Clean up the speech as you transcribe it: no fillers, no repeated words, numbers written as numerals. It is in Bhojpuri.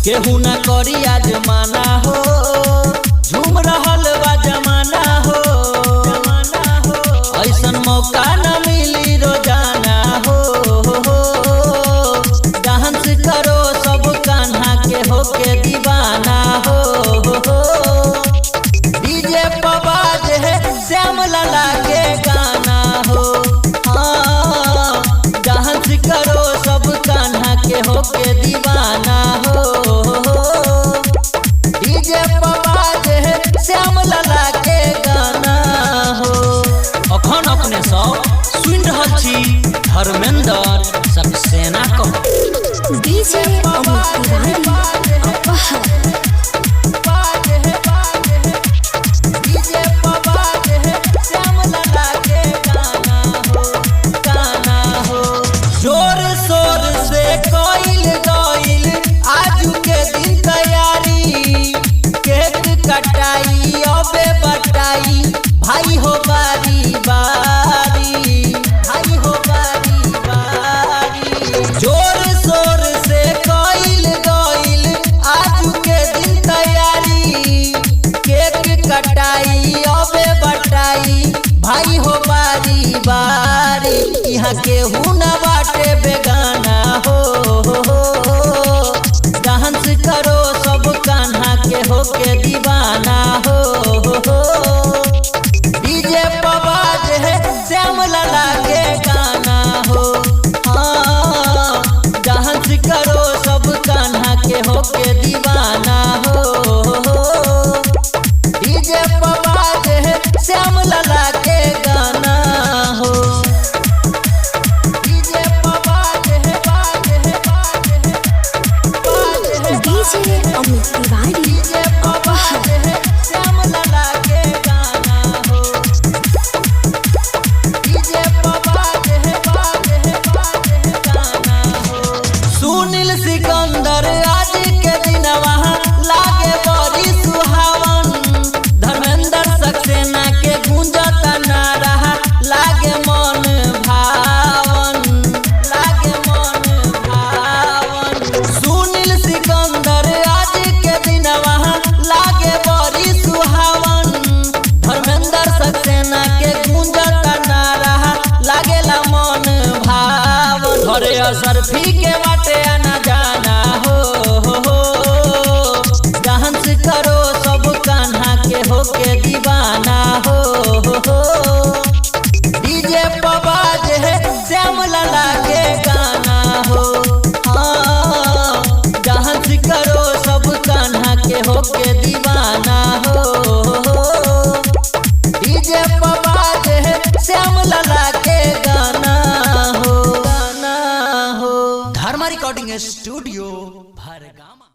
केहू ना करी आज माना हो, झूम रहल बा जमाना हो। ऐसन मौका न मिली रोजाना हो। डांस करो सब कान्हा के होके दीवाना हो। डीजे पर बाजे है श्याम लाला के गाना हो। हाँ, डांस करो सब कान्हा के होके दीवाना हो। डीजे पर बाजे है श्याम लाला के गाना हो। अखन अपने सब सुनि रहल छी धर्मेंद्र सक्सेना को। डीजे अमित तिवारी अपहर। डीजे पर बाजे है श्याम लाला के गाना हो, गाना हो। जोर शोर से कोइल गइल आजू के दिन तैयारी, केक कटाई अबे बटाई भाई हो बारी बारी, भाई हो बारी बारी। जोर शोर से कोइल गइल आजू के दिन तैयारी, केक कटाई अबे बटाई भाई हो बारी बारी। यहाँ केहू न बाटे बेगाना हो। डांस करो सब कान्हा के होके दीवाना हो। डीजे पर बाजे है श्याम लाला के गाना हो। हाँ, डांस करो सब कान्हा के होके दीवाना हो। डीजे पर बाजे है श्याम लाला के गाना हो। डीजे पर बाजे है, बाजे है, बाजे है, बाजे है। डीजे अमित तिवारी डीजे पर बाजे है श्याम लाला के गाना हो। डीजे पर बाजे है, बाजे है, बाजे है गाना हो। सुनील सिकंदर आज के दिनवा लागे बड़ी सुहावन, धर्मेंद्र सक्सेना के गूंजता नारा लागे मन भावन, लागे मन भावन। सुनील सिकंदर आज के दिनवा लागे बड़ी सुहावन, धर्मेंद्र सक्सेना के गूंजता नारा लागेला मन भावन। घरे असरफी के बाटे आना जाना हो। डांस करो सब कान्हा के होके दीवाना हो। डीजे पर बाजे है श्याम लाला के गाना हो। हाँ, डांस करो सब कान्हा के होके दीवाना हो। डीजे पर बाजे है श्याम लाला के गाना हो, गाना हो। धर्मा रिकॉर्डिंग स्टूडियो भरगामा।